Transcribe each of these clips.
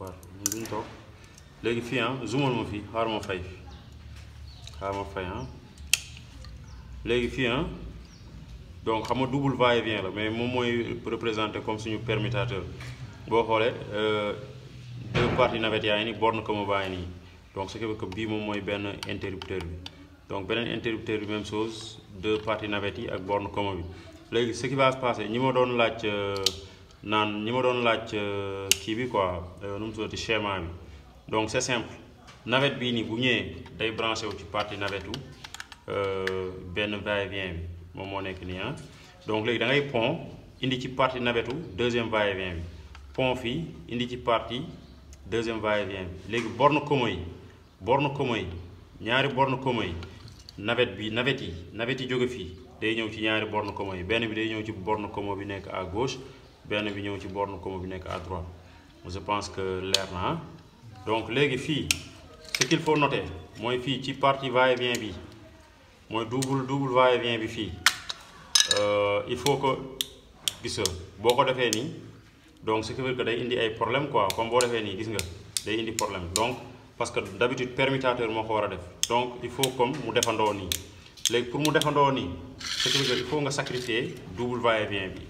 part duñ toog léegi fii zoomal ma fii xaaral ma fay léegi fii donc xam nga double va-et-vient la mais moom mooy représenté comme suñu permutateur boo xoolee deux parties navette yaa ngi nii borne commun baa ngi nii donc ce qui veut que bii moom mooy benn interrupteur bi donc beneen interrupteur bi même chose deux parties navette yi ak borne commun bi léegi ce qui va se passer ñi ma doon laaj kii bi quoi nu mu tuddati schéma bi donc c'est simple navette bii nii bu ñëwee day branché wu ci partie navette u benn va-et-vient bi moom moo nekk nii donc léegi da ngay pont indi ci partie navette u deuxième va-et-vient bi pont fii indi ci partie deuxième va-et-vient bi léegi borne commun yi ñaari borne commun yi navette yi jóge fii day ñëw ci ñaari borne commun yi benn bi day ñëw ci borne commun bi nekk à gauche benn bi ñëw ci borne commun bi nekk à droite je pense que leer na donc léegi fii ce qu'il faut noter mooy fii ci partie va-et-vient bi mooy double va-et-vient bi fii il faut que gis nga boo ko defee nii donc ce qui veut que day indi ay problème quoi comme boo defee nii gis nga day indi problème donc parce que d'habitude permutateur moo ko war a def donc il faut comme mu defandoo nii léegi pour mu defandoo nii ce qui veut que il faut nga sacrifier double va-et-vient bi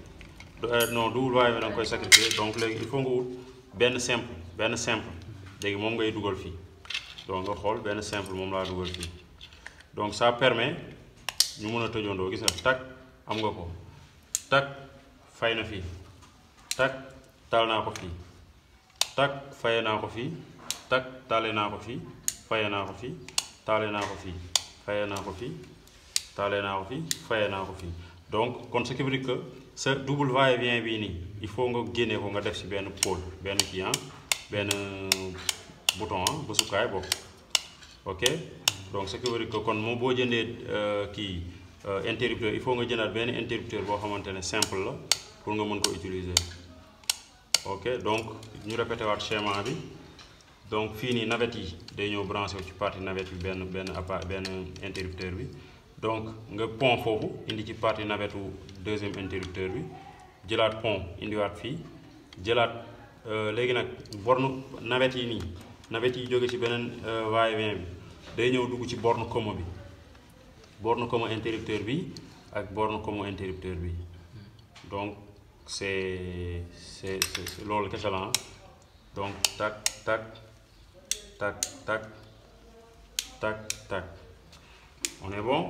non double va-et-vient da nga koy sacrifier donc léegi il faut nga wut benn simple léegi moom ngay dugal fii donc nga xool benn simple moom laa dugal fii donc ça permet ñu mën a tëjandoo gis nga tak am nga ko tak fay na fii tak taal naa ko fii tak faye naa ko fii tak taale naa ko fii faye naa ko fii taale naa ko fii faye naa ko fii taale naa ko fii faye naa ko fii donc kon ce qui veut dire que sa double va-et-vient bii nii il faut nga génnee ko nga def ci benn pôle benn kii benn bouton bësukaay boobu ok donc ce qui veut dire que kon moom boo jëndee interrupteur il faut nga jëndaat benn interrupteur boo xamante ne simple la pour nga mën ko utiliser ok donc ñu répété waat schéma bi donc fii nii navette yi day ñëw branché wu ci partie navette bi benn interrupteur bi donc nga pont foofu indi ci partie navette wu deuxième interrupteur bi jëlaat pont indiwaat fii jëlaat léegi nag borne navette yi nii navette yi jóge ci beneen va-et-vient bi day ñëw dugg ci borne commun bi borne commun interrupteur bi ak borne commun interrupteur bi donc c'est loolu kese la donc tac tac tac tac tac tac on est bon.